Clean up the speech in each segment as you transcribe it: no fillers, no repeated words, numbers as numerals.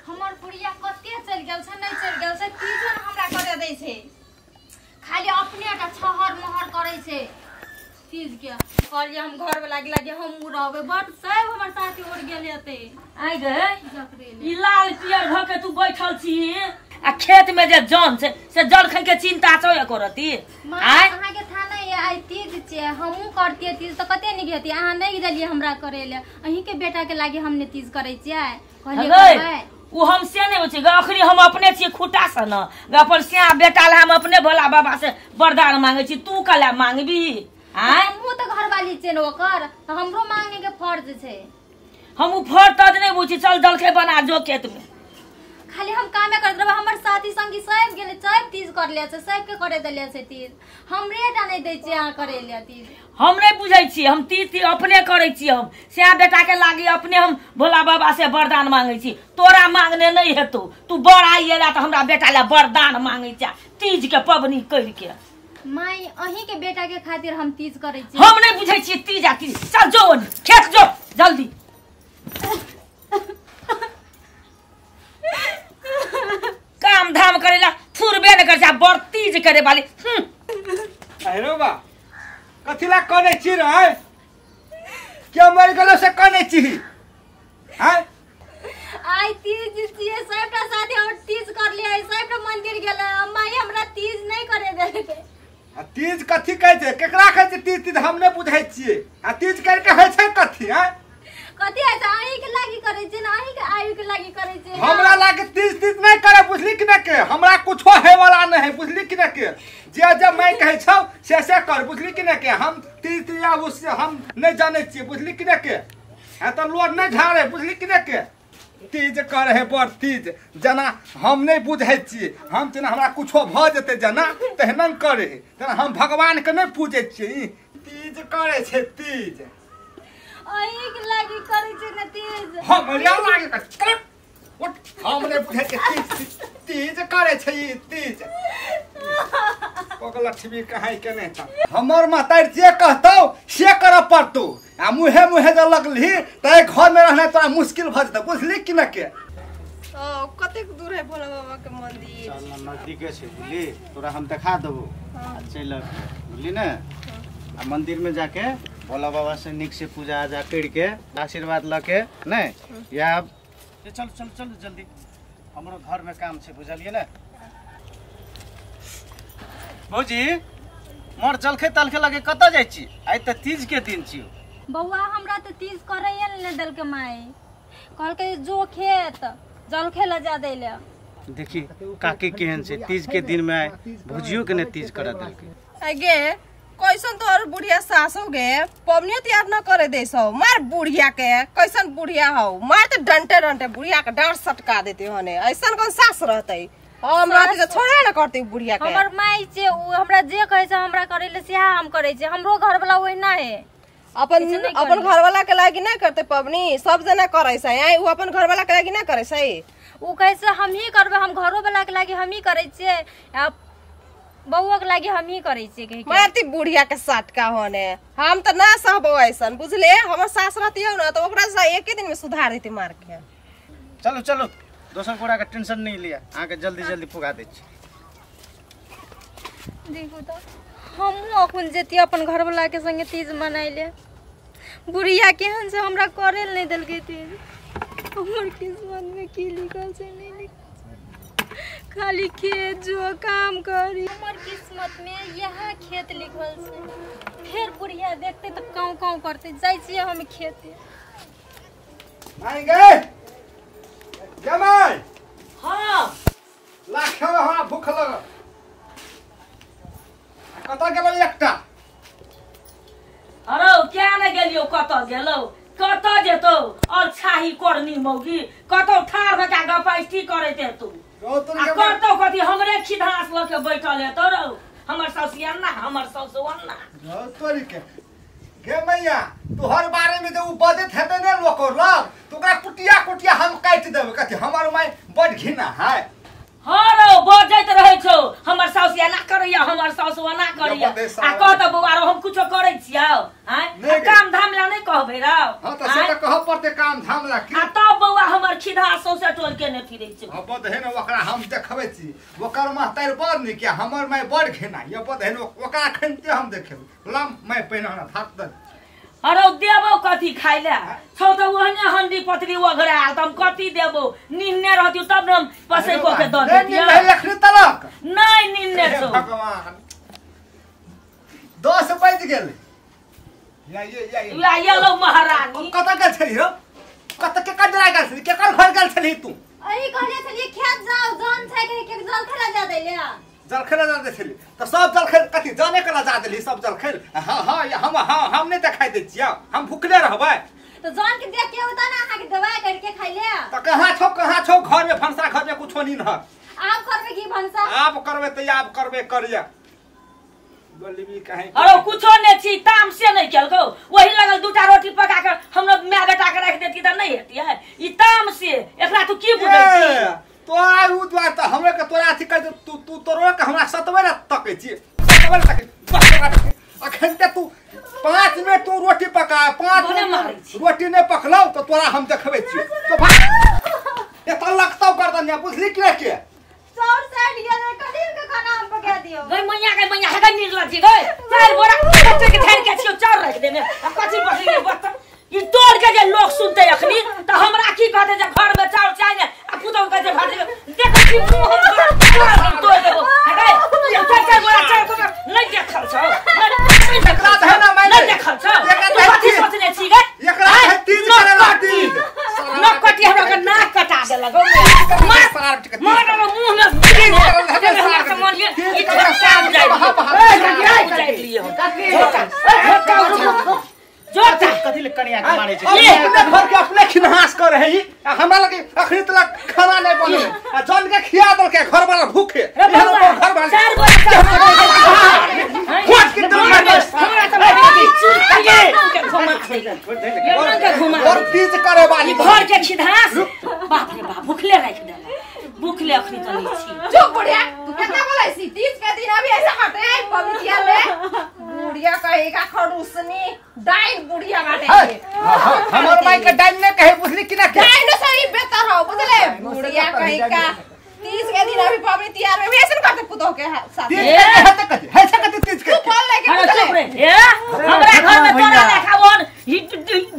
हमर बुढ़िया कते चल गेल छै नहीं चल गेल छै तीजो न हमरा करे दै छै खाली अपने टा छहर मोहर करै छै तीज के कहलिए हम घर वाला के लागे हम रहबै बड सब हमर साथी उड़ गेल हेतै आइ गे ई लाल पियर भ के तू बैठल छी आ खेत में जे जन छै से जल खाइ के चिंता छौ एको रति आइ अहाँ के था नहीं आइ तीज छै हमहू करतिए तीज त कते नीक हेतै अहाँ नहीं देलिए हमरा करे ले अहीं के बेटा के लागे हमने तीज करै छियै कहलिए करबै उ हम से नहीं होइ छै अखनी हम अपने छी खुटा से न अपन स्या बेटा ला हम अपने भोला बाबा से वरदान मांगे छी तू कला मांगबी आइ हमहू त घरवाली छै न ओकर त हमरो मांगे के फर्ज छै हम उ फर्ज तज नहीं बुझी चल जलखे बना जो खेत में खाली हम कामे करत रहबै हमर साथी संगी सब गेलै सब तीज कर ले छै सब के करे देले छै तीज हमरे टा नहीं दै छै अहाँ करे ले तीज हम नहीं बुझै छी हम तीज अपने करै छी हम स्या बेटा के लागी अपने हम भोला बाबा से वरदान मांगे छी तोरा मांगने नहीं हेतौ तू बड़ आई एला त हमरा बेटा ला वरदान मांगे छै तीज के पबनी कर के माई अहीं के बेटा के खातिर हम तीज करै छी हम नहीं बुझै छी तीज आ तीज चल जो खेत जो जल्दी काम धाम करेला थुरबे न कर जा बड़ तीज करे वाली अरे बा कथिला कने छी रे क्या मर गेलो से कने छी हैं आई तीज छियै सबटा साथी और तीज कर लियै सबटा मंदिर गेलै माई हमरा तीज नहीं करे देलकै आ तीज कथि कहै छै केकरा कहै छै तीज तीज हम नै बुझै छियै आ तीज करके होइ छै कथि हैं कथि है अहीं के लागी करै छै न अहीं के आयु के लागी करै छै हमरा लागे तीज तीज नहीं करे बुझली कि न के हमरा कुछो है वाला नहीं है बुझली कि न के जे जे मैं कहै छौ से कर बुझली कि न के हम तीज तीज आ उससे हम नहीं जानै छियै बुझली कि न के है त लोड नहीं झाड़े बुझली कि न के तीज करे है बड़ तीज जना हम नहीं बुझै छियै हम जना हमरा कुछो भ जेतै जना तेहन करे जना हम भगवान के नहीं पूजै छियै तीज करे छै तीज अहीं के लागी करै छै न तीज हमरा लागे कर उठ हम नहीं बुझै के तीज तीज करे छै ई तीज पगलक्ष्मी कहाई के नहीं था हमर मातार जे कहतौ से करऽ पड़तौ आ मुहे मुहे जे लगलही त घर में रहना तोरा मुश्किल भ जेतौ बुझली कि न के ओ कतेक दूर है भोला बाबा के मंदिर चल न नजदीके छै बुझली तोरा हम देखा देबो आ चलि बुझली ने आ मंदिर में जाके भोला बाबा से निक से पूजा आजा कर के आशीर्वाद लके नहीं या चल चल चल जल्दी हमरो घर में काम छै बुझलिए ने भौजी मोर जलखे तलखे लगे कतऽ जाइ छी आइ त तीज के दिन छी बौआ हमरा त तीज करैए ने देलकै माई कहलकै जो खेत जलखे ल जा दै ले देखी काकी केहन छै तीज के दिन में भौजियो के ने तीज करा देलकै आगे कैसन तोहर बुढ़िया सास हो गे पबनी तैयार न करे दे सौ मार बुढ़िया के कैसन बुढ़िया हो मार त डंटे डंटे बुढ़िया के डांट सटका देते हने ऐसन कौन सास रहतै हम रहते त छोड़े न करते बुढ़िया के हमर माई छै उ हमरा जे कहै छै हमरा करे ले सेहा हम करै छै हमरो घर वाला ओहिना है अपन अपन घर वाला के लागी ना करते पबनी सब जना करै छै आई उ अपन घर वाला के लागी ना करै छै उ कहै छै हम ही करबै हम घरो वाला के लागी हम ही करै छियै आ बउआ के लागी हम ही करै छियै कहि के मारती बुढ़िया के सटका होने हम त ना सहबो ऐसन बुझले हमर सास रहती हो ना त ओकरा से एक ही दिन में सुधार देती मार के चलो चलो दोसर कोड़ा के टेंशन नहीं लिया अहाँ के जल्दी जल्दी पुगा दै छी देखू त हमहू अखन जेती अपन घर वाला के संगे तीज मनाइले बुढ़िया केहन से हमरा करे नहीं देलकै तीज हमर किस्मत में की लिखल छै नहीं लिखल खाली खेत जो काम करी हमर किस्मत में यह खेत लिखल छै फिर बुढ़िया देखते त काव काव करते जाइ छियै हम खेते आई गे जमाई हां लाख हमरा भूख लगल कतऽ गेलौ एकटा अरे क्या ने गेलियो कतऽ गेलौ कतऽ जेतौ और छाही करनी मौगी कतौ ठार भऽ के गपाइस्टी करैत हेतौ आ करतौ कथी हमरे खिधास लऽ के बैठल हेतौ रौ हमर ससियाना हमर ससुअन्ना रौ तोरी के गे मैया तोहर बारे में जे उ बजैत हेतै ने लोक लग तो ओकरा कुटिया कुटिया हम काटि देबै कथी हमर माय बड घिना है हाँ रो बजैत रहै छौ हमर साउस एना करैया हमर साउस ओना करैया आ कह त बौआ रो हम कुछो करै छियौ हैं काम धाम ला नहीं कहबै रौ। हां त से त कहब पड़तै काम धाम ला की। आ तब बौआ हमर खिधा सौसे टोल के ने फिरै छौ। अब बद हे ने ओकरा हम देखबै छी ओकर महतार बड़ नीक हमर my बड़ घेना ये बद हे ने ओकरा खनते हम देखेबै लम my पहिना हमरा भात द। अरे देबो कथी खाइ ले छौ त ओहने हंडी पतरी ओघरा आयल त हम कथी देबो निन्ने रहतियौ तब न हम पसै को के द देतियौ। नहीं लखनी तलक नहीं निन्ने छौ। भगवान 10 बज गेल या ये या या ये लो महारानी कत गेल छली रो कत के कजरा गेल छली केकर घर गेल छली तू? अरे कहले छली खेत जाओ जन छै के जल खेला जा देले जल खेला जा दे छली त सब जल खेल कथी जाने कला जा देली सब जल खेल। हां हां हम हां हम नहीं देखाई दे छियै हम भुखले रहबै त जन के देख के होता ना अहाँ के दवाई करके खाइले त कहां छौ घर में भनसा घर में कुछो नहीं न आप करबे की भनसा आप करबे त आप करबे करिया बोलबी काहे। अरे कुछो नै छी ताम से नहीं केलको वही लगल दूटा रोटी पका के हमरा my बेटा के राख देती त नहीं हेती है ई ताम से एकरा तू की बुझै छी? तोरा उ द्वार त हमरे के तोरा अथी कर तू तू तोरो के हमरा सतबै न तकै छी सतबै न तकै अखन ते तू 5 मिनट तू रोटी पका 5 मिनट रोटी नै पकलौ त तोरा हम देखबै छी तो भाग एत लगतौ गर्दन ने बुझली कि के चार साइड गेल कथी के खाना हम पका दियो गई मैया हे निर्लज्ज गई चार बोरा कच्चे के धर के छियो चार रख देने आ कथी बसली के बर्तन ई तोड़ के जे लोग सुनते अखनी त हमरा की कहते जे घर में चाउर चाय ने आ पुतौ के जे भात देख छी मुंह हम तोड़ देबो हे गई चार चार बोरा चार को नहीं देखल छौ नहीं एकरा है ना मैं नहीं देखल छौ कथी सोचने छी गई एकरा है तीज करे ला तीज न कटी हमरा के नाक कटा देलक मार मार मुंह में कथी ले कनिया के मारै छै अपने घर के अपने खिनहास कर है हमरा लगे अखनी तक खाना नहीं बनले आ जन के खिया दल के घर वाला भूखे घर वाला चार गोरा खोज के दल हमरा त के घुमा के घुमा और तीज करे वाली घर के खिनहास बाप रे बाप भूखले राख देला भूखले अखनी त नहीं छी। चुप बुढ़िया तू कितना बोलै छी तीज के दिन अभी ऐसा हटे है पब्लिक में बुढ़िया कहेगा खड़ूसनी डाइन बुढ़िया बाटे हमर माई के डाइन ने कहे बुझली कि ना के डाइन से ही बेहतर हो बुझले बुढ़िया कहेगा तीज के दिन अभी पब्लिक तिहार में ऐसे करते पुतोह के साथ तीज के है त कथि है से कथि तीज के तू बोल ले के अरे चुप रे ए हमरा घर में तोरा लेखा वन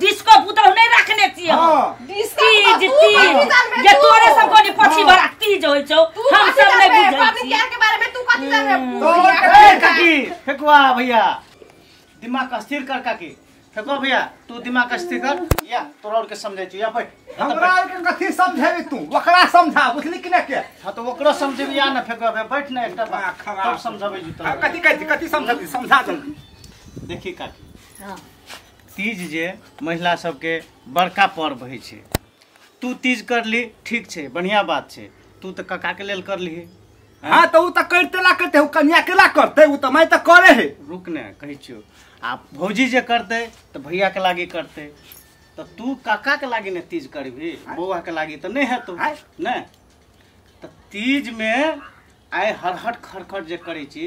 डिस्को पुतोह नहीं रखने छी हम डिस्को तीज तीज जे तोरे सब कोनी पछी बड़ा तीज होय छौ हम सब नहीं बुझै पब्लिक छी तिहार के बारे में तू कथि जानबे ए काकी फेकुआ भैया दिमाग स्थिर कर काकी फेकुआ भैया तू दिमाग स्थिर कर या तोरा और के समझै छी या बैठ हमरा और के कथि समझेबी तू ओकरा समझा बुझली कि ना के। हां तो ओकरो समझेबी या ना फेकुआ भैया बैठ ना एकटा बात तब समझाबै छी तोरा कथि कथि कथि समझबी समझा जल्दी। देखी काकी हां तीज जे महिला सबके बड़का पर्व होइ छै तू तीज करली ठीक छै बढ़िया बात छै तू त काका के लेल करली। हां त उ त करते ला करते उ कन्या के ला करते उ त मैं त करे है रुक ने कहै छियो आ भौजी जे करते त भैया के लागी करते त तू काका के लागी ने तीज करबी बौआ के लागी त नहीं हेतौ ने त तीज में आइ हरहट खरखट जे करै छी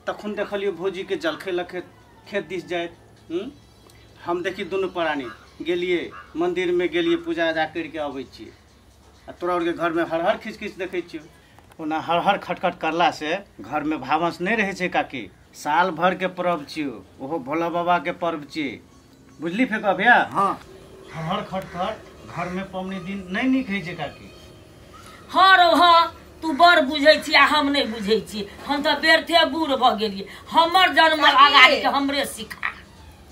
तखन देखलियो भौजी के जलखै लखे खेत दिस जाइत हम देखी दुनू प्राणी गेलिए मंदिर में गेलिए पूजा अजा करके अबै छियै आ तोरा और के घर में हरहर खिच खिच देखै छियो। ओना हरहर खटखट करला से घर में भावस नहीं रहे छै काकी साल भर के पर्व छियो ओहो भोला बाबा के पर्व छियै बुझली फेका भैया। हां हरहर खटखट घर में पवनी दिन नहीं नीक होइ छै काकी। हां रो हां तू बड़ बुझै छी आ हम नहीं बुझै छी हम त बेरथे बूढ़ भ गेलियै हमर जन्म अगाड़ी के हमरे सिखा।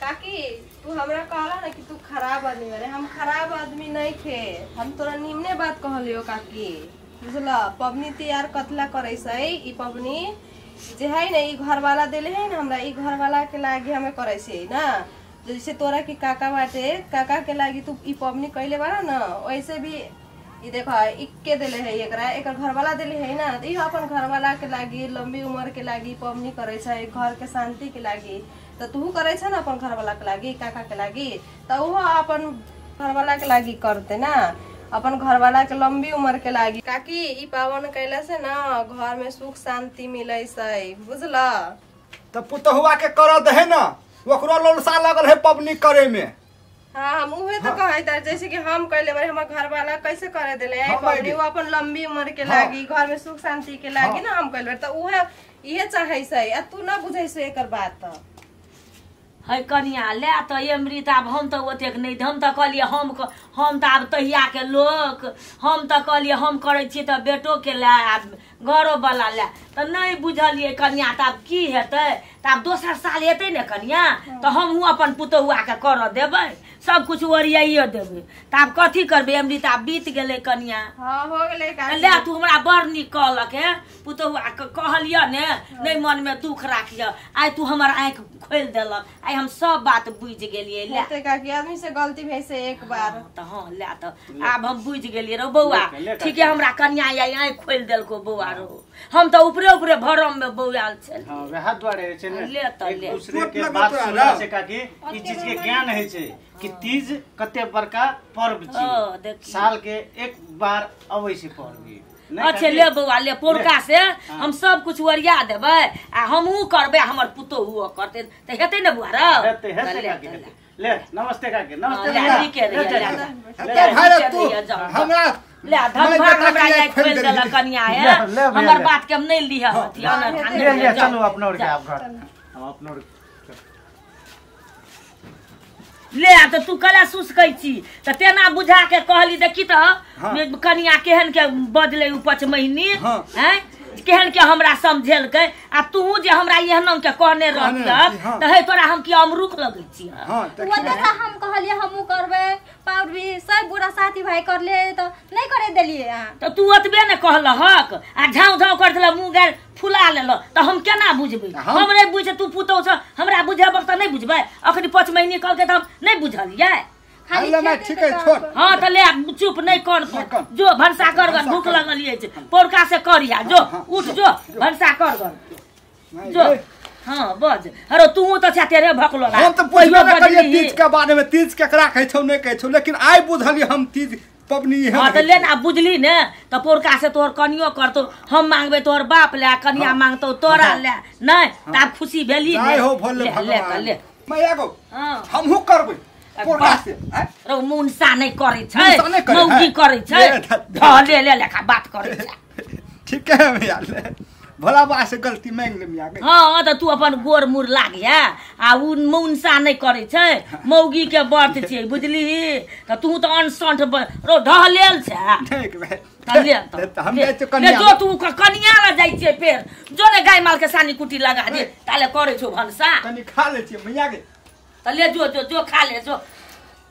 काकी तू हमरा कहला ना कि तू खराब आदमी बारे हम खराब आदमी नहीं खे हम तोरा निमने बात कहलियो काकी बुझला। पबनी तिहार कतला करै छै ई पबनी जे है ना ई घर वाला देले है ना हमरा ई घर वाला के लागी हमें करै छै ना जैसे तोरा के काका बाटे काका के लागी तू ई पबनी कैले बारा ना वैसे भी ई देखो इक्के देले है एकरा एकर घर वाला देले है ना ई अपन घर वाला के लागी लंबी उम्र के लागी पबनी करै छै घर के शांति के लागी त तू करै छ ना अपन घर वाला के लागी काका के लागी त ओहो अपन घर वाला के लागी करते ना। अपन घरवाला के लंबी उम्र के लागी। काकी ई पावन कैला से ना घर में सुख शांति मिलै छै, बुझला? त पुतहुआ के कर दे है ना, ओकरो लोलसा लगल है पबनी करे में। हाँ हम उहे तो कहैत है, जैसे कि हम कैले बारी हमर घरवाला कैसे करे देले आई पबनी, वो अपन लंबी उम्र के लागी घर में सुख शांति के लागी ना हम कैले, त उहे इहे चाहै छै आ तू ना बुझै छै एकर बात। त है कनिया ले त अमृत, आब हम त ओतेक नहि, हम त कहलियै हम त आब तहिया के लोक, हम त कहलियै हम करै छियै त बेटो के ले आब घरो वाला ले, त नहि बुझलियै कनिया त आब की हेतै। त आब दोसर साल एतै ने कनिया त हमहूँ अपन पुतहुआ के करऽ देबै, सब कुछ ओरियाइयो देबै। त आब कथी करबै अमृत, आब बीत गेलै कनिया। हाँ हो गेलै काकी। ले तू हमरा बड़ नीक कहलक हे पुतहुआ के, कहलियह ने नहि मन में दुख राखिह, आइ तू हमर आँखि खोलि देलक, आइ हम सब बात बुझि गेलियै। ले हेतै काकी, आदमी से गलती भइ से एक बार। त हाँ ले त आब हम बुझि गेलियै रौ बौआ, ठीके हमरा कनिया आइ आँखि खोलि देलको बौआ रौ, हम त ऊपरे ऊपरे भरम में बौआल छल। हां वएह दुआरे छै ने, ले त ले एक दूसरे के बात सुनला से काकी ई चीज के ज्ञान होइ छै कि तीज कते बड़का पर्व छै, साल के एक बार अबै छै पर्व। अच्छा ले बौआ ले, पोरका से हम सब कुछ ओरिया देबै आ हमहूँ करबै, हमर पुतोहुओ करतै त हेतै ने बौआ रौ? हेतै हेतै काकी, ले नमस्ते काकी, नमस्ते। ले तू हमरा ले धन भाग हमरा आइ खोलि देलक कनिया हे, हमर बात के हम नहि लिह अथी। ले ले चलू अपना और के आब घर, हम अपना और ले। आ त तू कला सुसकै छी त तेना बुझा के कहली, देखी त कनिया केहन के बजलै उ पचमहिनी, हैं केहन के हमरा समझेलकै, आ तू जे हमरा एहन के कहने रहत त हे तोरा हम की अमरुख लगै छी? ओते त हम कहलियै हमहूँ करबै पाउर सब बुरा साथी भाई करले त नहीं करे देलियै अहाँ। त तू ओतबे ने कहलहक आ झाँव झाँव कर देलक, मुँह गारि फुला लेलक, त हम केना बुझबै? हमरे बुझे तू पुतहु छ, हमरा बुझेबक त नहि बुझबै? अखनी पचमहिनी कहलकै त हम नहि बुझलियै। ठीक है छोड़। हाँ त ले चुप नहीं कर, जो भनसा कर गन, भूख लगल अछि पौरका से करिया, जो उठ जो भनसा कर गन जो। हाँ बज अरे तू त छा तेरे भकलो। हम त बुझबे न करियै तीज के बारे में, तीज केकरा कहै छौ नहि कहै छौ, लेकिन आइ बुझलियै हम तीज पबनी है। हाँ त ले ना बुझली ने त पौरका से तोहर कनियो करतो, हम मांगबे तोहर बाप ले, कनिया मांगतो तोरा ले, नहीं त आब खुशी भेली ने। जय हो भोले भगवान। ले मैया गो हमहू करबै पोरका से। रौ मुनसा नहि करै छै, मौगी करै छै, ले ले लेखा बात करै छै। ठीक है भैया, ले भोला बाबा से गलती मांग ले मिया। हाँ त तू अपन गोर मुर लागिया आ उ मुनसा नहि करै छै, मौगी के व्रत छै बुझली, त तू त अनसंठ रौ ढहलेल छै। ठीक भाई ले त हम जाइ छियै कनिया, जो तू कनिया ल जाइ छियै फेर जो ने गाय माल के सानी कुटी लगा दे, ताले करै छौ भनसा। कनी खा लै छियै मैया के। त ले जो जो जो खा ले जो,